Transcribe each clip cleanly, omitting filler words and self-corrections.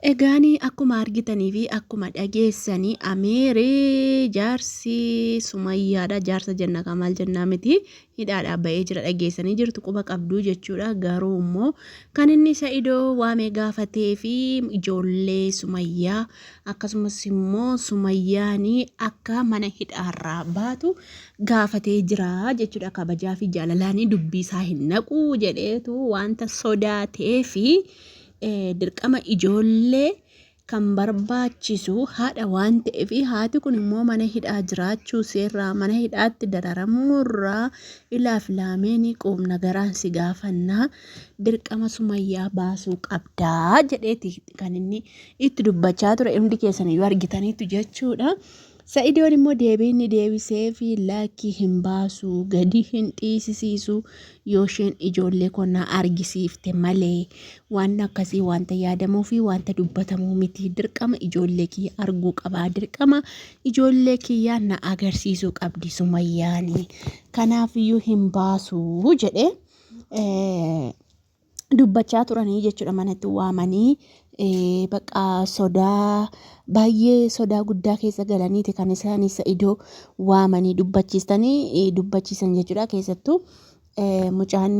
Egaani akkuma argitanii fi akkuma dhageessanii Amiiri jaarsi Sumayyaadha. Jaarsa jenna kaa maal jennaa miti. Hidhaadhaa ba'ee jira dhageessanii jirtu quba qabduu jechuudha. Garuu immoo kan inni Sa'idoo waamee gaafatee fi ijoollee Sumayyaa akkasumas immoo Sumayyaanii akka mana hidhaarraa baatu gaafatee jira jechuudha. Kabajaa fi jaalalaanii dubbii isaa hin naquu jedheetu wanta sodaatee fi dirqama ijoollee kan barbaachisu haadha waan ta'eef haati kun immoo mana hidhaa jiraachuu seerraa mana hidhaatti dararamuurraa ilaaf laameen quubna garaan si gaafannaa dirqama Sumayyaa baasuu qabdaa jedheeti kan inni itti dubbachaa ture hundi keessan iyyuu argitaniitu jechuudha. Sa'idoon immoo deebii inni deebiseefi lakki hin baasu, gadi hin dhiisisiisu yoo isheen ijoollee koo na argisiifte malee waan akkasii wanta yaadamuu fi wanta dubbatamuu miti. Dirqama ijoollee kiyya arguu qabaa. Dirqama ijoollee kiyya na agarsiisuu qabdi Sumayyaani. Kanaafiyyuu hin baasu jedhee dubbachaa turanii jechuudha manatti waamanii bakka sodaa baay'ee sodaa guddaa keessa galaniiti kan isaan Sa'idoo waamanii dubbachiistanii dubbachiisan jechuudha keessattuu mucaan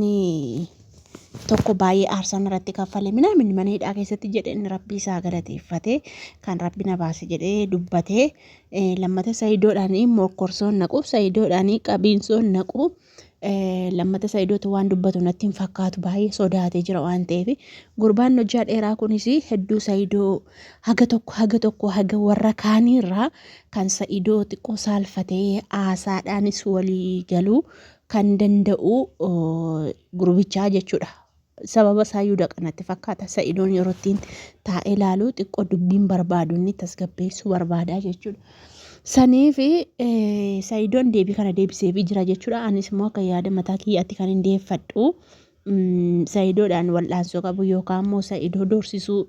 tokko baay'ee aarsaan irratti kaffale minaamin mana hidhaa keessatti jedhe inni rabbii isaa galateeffate kan rabbi na baase jedhee dubbate lammata Sa'idoodhaan mokkorsoon naqu Sa'idoodhaan qabiinsoon naqu. Lammata Sa'idootu waan dubbatu natti hin fakkaatu baay'ee sodaatee jira waan ta'eef gurbaan hojjaa dheeraa kunis hedduu Sa'idoo haga tokko haga tokko haga warra kaaniirraa kan Sa'idoo xiqqoo saalfatee haasaadhaanis walii galuu kan danda'u gurbichaa jechuudha. Sababa isaayyuu daqa natti fakkaata. Sa'idoon yeroo ittiin taa'ee ilaalu xiqqoo dubbiin barbaadu inni tasgabbeessuu barbaada jechuudha. Saniif Sa'idoon deebii kana deebiseefii jira jechuudha. Anis immoo akka yaada mataa kiyyaatti kan hin deeffadhu. Sa'idoodhaan wal'aansoo qabu yookaan immoo Sa'idoo doorsisuu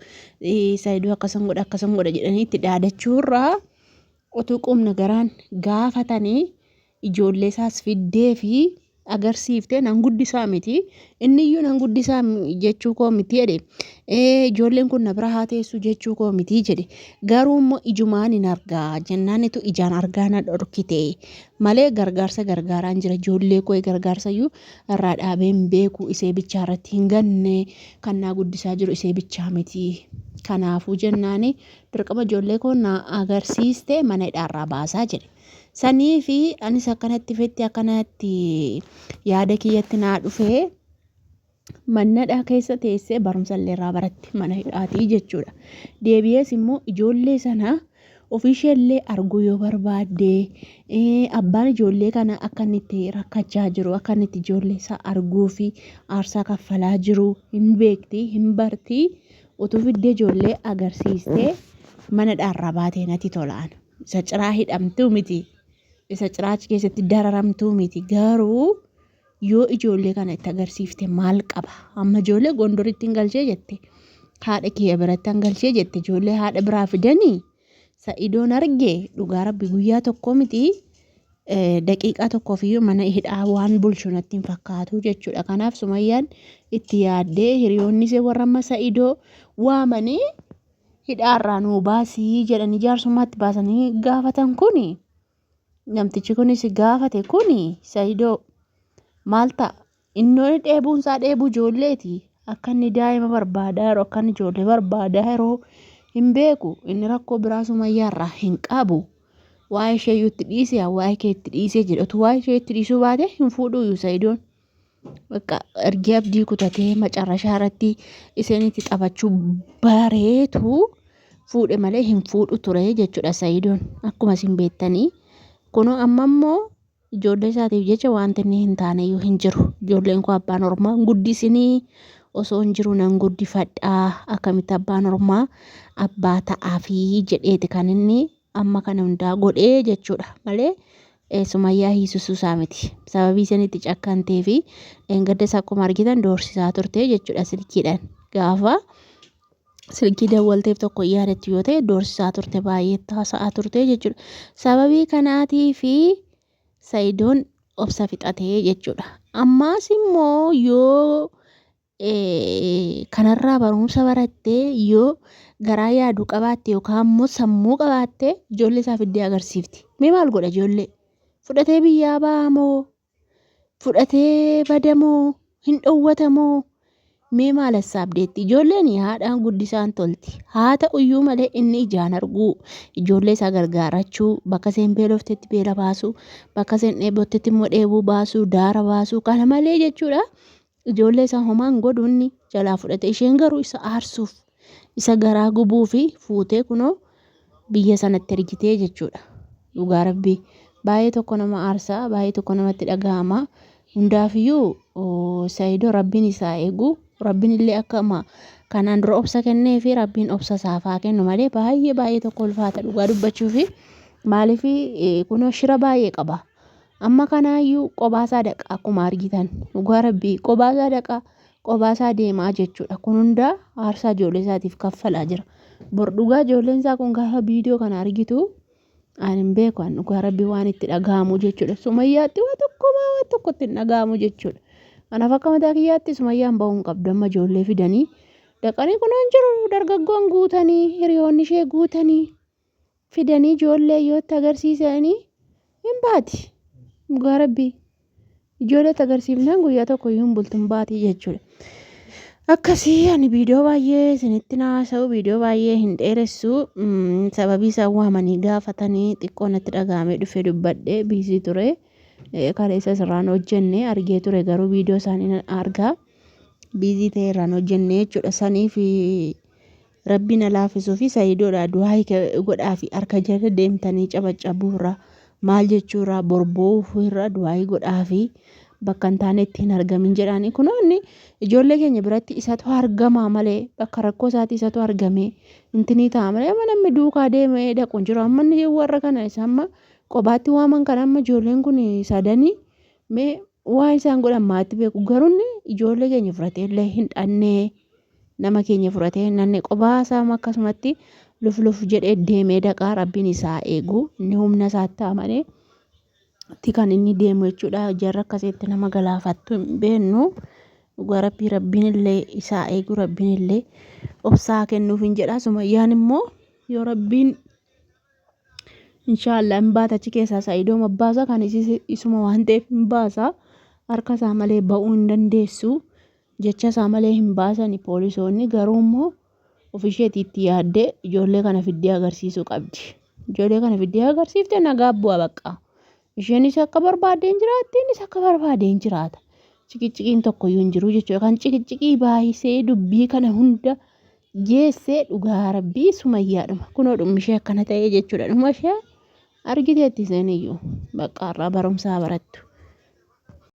Sa'idoo akkasan godha akkasan godha jedhanii itti dhaadachuurraa utuu qubna garaan gaafatanii ijoollee isaas fiddee fi agarsiifte nan guddisaa miti inni iyyuu nan guddisaa jechuu koo miti jedhe ijoolleen kun na bira haa teessu jechuu koo miti jedhe garuu immoo ijumaan hin argaa jennaanitu ijaan argaa na dhorkite malee gargaarsa gargaaraan jira ijoollee koo gargaarsa iyyuu irraa dhaabee hin beeku isee bichaa irratti hin ganne kan naa guddisaa jiru isee bichaa miti kanaafuu jennaani dirqama ijoollee koo na agarsiiste mana hidhaarraa baasaa jedhe. Saniifi anis akkanatti fetti akkanatti yaada kiyyatti naa dhufee mannadhaa keessa teessee barumsa illee irraa baratti mana hidhaatii jechuudha. Deebi'ees immoo ijoollee sana ofiishee illee arguu yoo barbaadde abbaan ijoollee kana akka inni itti rakkachaa jiru akka inni itti ijoollee isaa arguu fi aarsaa kaffalaa jiru hin beekti hin barti utuu fiddee ijoollee agarsiistee mana dhaarraa baatee natti tolaan. Isa ciraa hidhamtuu miti. Isa ciraa achi keessatti dararamtuu miti. Garuu yoo ijoollee kana itti agarsiifte maal qaba? Amma ijoollee Gondoritti hin galchee jette. Haadha kiyya biratti hin galchee jette. Ijoollee haadha biraa fidanii Sa'idoon arge dhugaa rabbi guyyaa tokko miti daqiiqaa tokkoof iyyuu mana hidhaa waan bulchu natti hin fakkaatu jechuudha. Kanaaf Sumayyaan itti yaaddee hiriyoonni ishee warra amma Sa'idoo waamanii hidhaarraa nuu baasii jedhanii jaarsummaatti baasanii gaafatan kuni namtichi kunis gaafate kuni Sa'idoo maal ta'a? Innoo dheebuun isaa dheebuu ijoolleeti. Akka inni daa'ima barbaadaa yeroo akka inni ijoollee barbaadaa yeroo hin beeku. Inni rakkoo biraa Sumayyaarraa hin qabu. Waa'ee ishee iyyuu itti dhiisee waa'ee kee itti dhiisee jedhe. Utuu waa'ee ishee itti dhiisuu baate hin fuudhuyyuu Sa'idoon. Bakka ergee abdii kutatee macarrashaa irratti isheen itti taphachuu bareetu fuudhe malee hin fuudhu ture jechuudha Sa'idoon. Akkuma isin beektanii. Kunoo amma immoo ijoollee isaatiif jecha wanti inni hin taane iyyuu hin jiru. Ijoolleen koo abbaan ormaa hin guddisinii osoo hin jiru nan guddifadhaa akkamitti abbaan ormaa abbaa ta'aafii jedheeti kan inni amma kana hundaa godhee jechuudha malee Sumayyaa hiisisuu isaa miti. Sababii isheen itti cakkantee fi dheengaddas akkuma argitan doorsisaa turte jechuudha silkiidhaan gaafa silkii dawwalteef tokko yaadattu yoo ta'e doorsisaa turte baay'ee haasa'aa turte jechuudha. Sababii kanaatii fi Sa'idoon obsa fixatee jechuudha. Ammaas immoo yoo Kanarraa barumsa barattee yoo garaa yaadu qabaatte yookaan immoo sammuu qabaatte ijoollee isaa fiddee agarsiifti. Mee maal godha ijoollee? Fudhatee biyyaa ba'a moo? Fudhatee bada moo? Hin dhowwata moo? Mee maal hassaabdeetti? Ijoolleen haadhaan guddisaan tolti. Haa ta'uyyuu malee inni ijaan arguu, ijoollee isaa gargaarachuu, bakka isheen beeloftetti beela baasuu, bakka isheen dheebottetti immoo dheebuu baasuu, daara baasuu kana malee jechuudha. Ijoollee isaa homaa hin godhu inni jalaa fudhate. Isheen garuu isa aarsuuf, isa garaa gubuu fi fuutee kunoo biyya sanatti ergitee jechuudha. Dhugaa rabbii baay'ee tokko nama aarsaa, baay'ee tokko namatti dhaga'ama. Hundaafiyyuu Sa'iidoo rabbiin isaa eegu, rabbiin illee akkama kanaan dura obsa kennee fi rabbiin obsa isaaf haa kennu malee baay'ee baay'ee tokko ulfaata dhugaa dubbachuu fi maaliif kunoo shira baay'ee qaba. Amma kanaayyuu qobaasaa dhaqa akkuma argitan dhugaa rabbii qobaasaa dhaqa qobaasaa deemaa jechuudha. Kun hundaa aarsaa ijoollee isaatiif kaffalaa jira. Bor dhugaa ijoolleen isaa kun gaafa viidiyoo kana argitu ani hin beeku an dhugaa rabbii waan itti dhaga'amu jechuudha. Sumayyaatti waa tokko waa tokkotti hin dhaga'amu jechuudha. Kanaaf akka mataa kiyyaatti sumayyaan ba'uu hin qabdu amma ijoollee fidanii dhaqanii kunoo hin jiru dargaggoon guutanii hiriyoonni ishee guutanii fidanii ijoollee yoo itti agarsiisanii hin baati. Dhugaa rabbii. Ijoollee itti agarsiifnaan guyyaa tokko iyyuu hin bultu hin baati jechuudha. Akkasii ani viidiyoo baay'ee isinitti naasa'u viidiyoo baay'ee hin dheeressu sababii isaan waamanii gaafatanii xiqqoo natti dhaga'amee dhufee dubbadhe biizii ture. Kaleessa irraan hojjenne argee ture garuu viidiyoo isaanii nan argaa biizii ta'e irraan hojjenne jechuudha. Saniif Rabbi na laafisuufi sayidoodha du'aayi godhaafi harka jala deemtanii cabacabuurra maal jechuurra borboo'uufirra du'aayi godhaafi bakka hin taanetti hin argamin jedhaanii kunoo inni ijoollee keenya biratti isatu argamaa malee bakka rakkoo isaatii isatu argamee intinii ta'a malee amma namni duukaa deemee dhaqu hin jiru amma inni warra kana isa amma qobaatti waaman kana amma ijoolleen kun sadanii mee waan isaan godhan maatti beeku garuu inni ijoollee keenya fudhatee illee hin dhannee nama keenya fudhatee hin dhanne qobaa isaa akkasumatti luf luf jedhee deemee dhaqaa rabbiin isaa eegu inni humna isaatti amanee itti kan inni deemu jechuudha jarra akkasitti nama galaafattu hin beeknu dhugaa rabbii rabbiin illee isaa eegu rabbiin illee obsaa kennuuf hin jedha sumayyaan immoo yoo rabbiin Inshaallah hin baata achi keessaa Sa'idoo mabbaasa kan isuma waan ta'eef hin baasa harka isaa malee ba'uu hin dandeessu jecha isaa malee hin baasani poolisoonni garuu immoo ofisheetii itti yaaddee ijoollee kana fiddee agarsiisuu qabdi. Ijoollee kana fiddee agarsiifte nagaa bu'a bakka. Isheenis akka barbaaddeen jiraatti innis akka barbaadeen jiraata. Ciqiciqiin tokkoyyuu hin jiru jechuudha. Kan ciqiciqii baay'isee dubbii kana hunda geesse dhugaa rabbii sumayyaadhuma. Kunoo dhummi ishee akkana ta'ee jechuudha. Dhuma ishee argiteetti isheen iyyuu bakka har'aa barumsaa barattu.